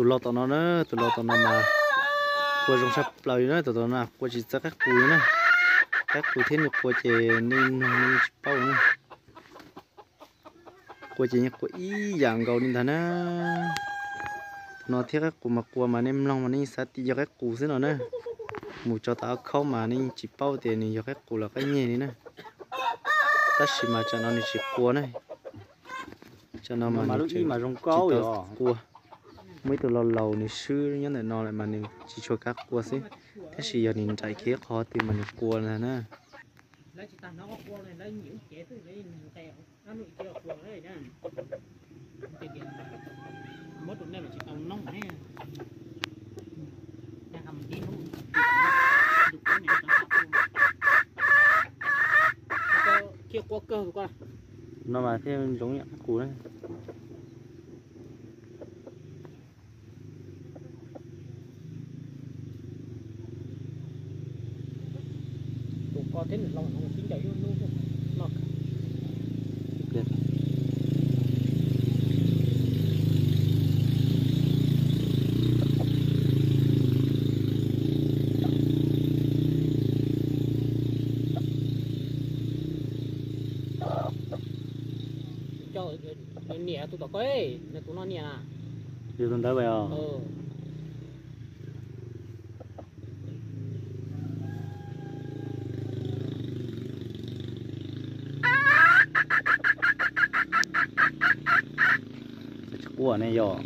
Tus los tom no na, tus los tom no mas qua zoo tshaj plaws li na, tus tom no qua tsis txawj qaib qus li na. Qaib qus thiab nws qua ces nej mloog nej tsis paub na. Qua ces yeej qua ib yam nkaus li ntag na. Tus no thiab qaib qus mas qua mas nej mloog mas nej yeej xav tias yog qaib qus xwb no na. Mus tso tom ob khaub mas nej yeej tsis paub tias nws yog qaib qus los qaib nyeg li na. Tab sis mas tsam no nws tsis qua na. Tsam no mas nws tsis tau qua. Muaj ib tug laus laus nws swb nyob ntawm no lawm mas nws tsis tshua kam qua xwb. Tab sis yog nws nraim kiag qhov twg mas nws qua ntag na. No mas thiaj ntsoov yam qus na. Niam tus tom koj, nws tus no niam na. Yog tus ntawd os. Tsis quaj ne yog.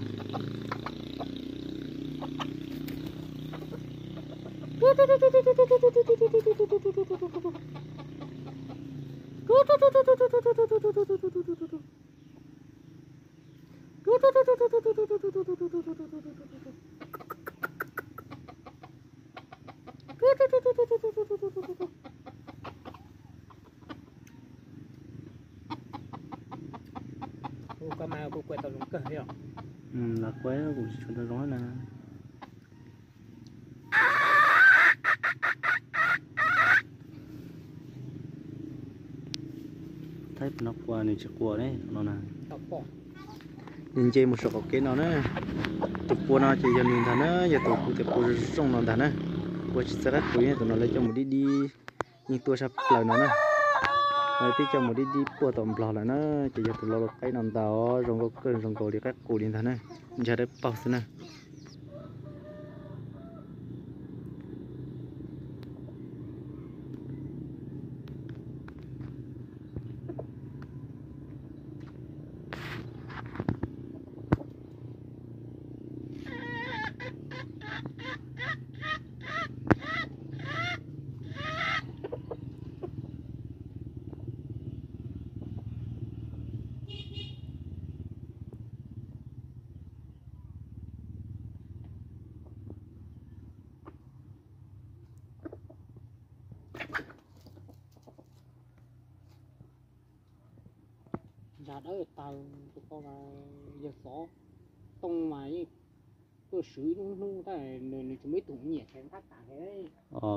Ua koj mas kuv kuav tau zoo kawg li os. Los kuav kuv tsis tshua tau zoo na. Thaib no qua nws tsis quaj ne no na. Nws nce mus saum qaum kev no na. Tus qua no ces yog nws ntag na, yog tus kuv tias qua zoo no ntag na. Qua tsis txawj qaib qus, tus no lawv coj mus dib dib, yeej tuaj tshaj plaws no na. Lawv twb coj mus dib dib puag tom Nplog lawm na, ces yog tus lo lus qaib no ntag, zoo nkauj kawg, zoo nkaus li qaib qus li ntag na, ntsa dawb paug xwb na. Ntsa dawb tag, tus ko mas yawg xov tooj mas yeej tuaj swv ib lub hnub tab nws tsis muaj ib tug nyiam ces nqab tas li.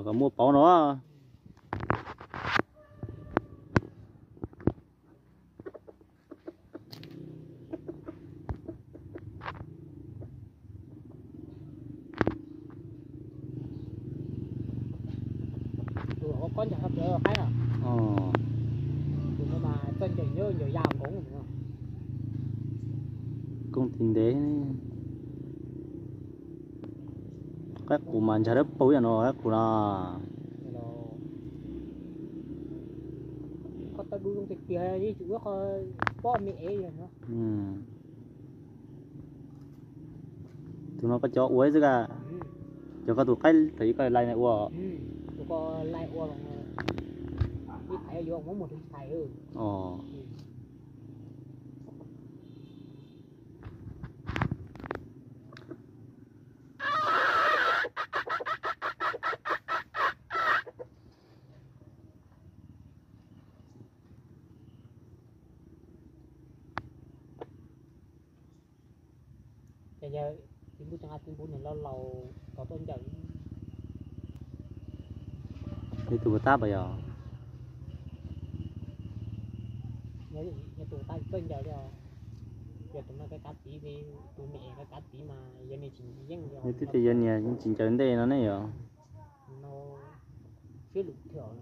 Kom muaj pauv no. Tus ua koj ncaws qhov tsev qaib os. Tus no mas txawj ncaws ncaws ya nkoos. Koob tis ntev. Qaib qus mas ntsa dawb paug ib yam no qaib qus no. Koj tau du zoo tiag tiag, ib tsis ua qhov pob me ev no. Tus no koj cov ua xwb ka. Cov koj tus qaib thaum ub koj lais ua. Tus ko lais ua, ib thaiv yuav muab mus tus thaiv. Ces yog tus npus, tus npus nws laus laus tau tuaj ncaws. Yog tus ua tab pas yog? Yog tus ua tab tuaj ncaws li os. Yog tus no kav txiv, tus niam kav txiv mas yog Nws twb tias yuav niam yeej tsis ncaws ntej no ne yom. Siab lug thiab,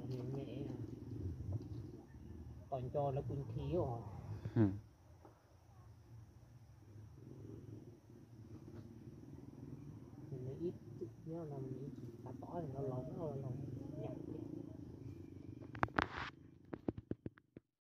tom nco lawv kuj nthi os. Ib txwm nyob no ib txwm tab tom los laus, laus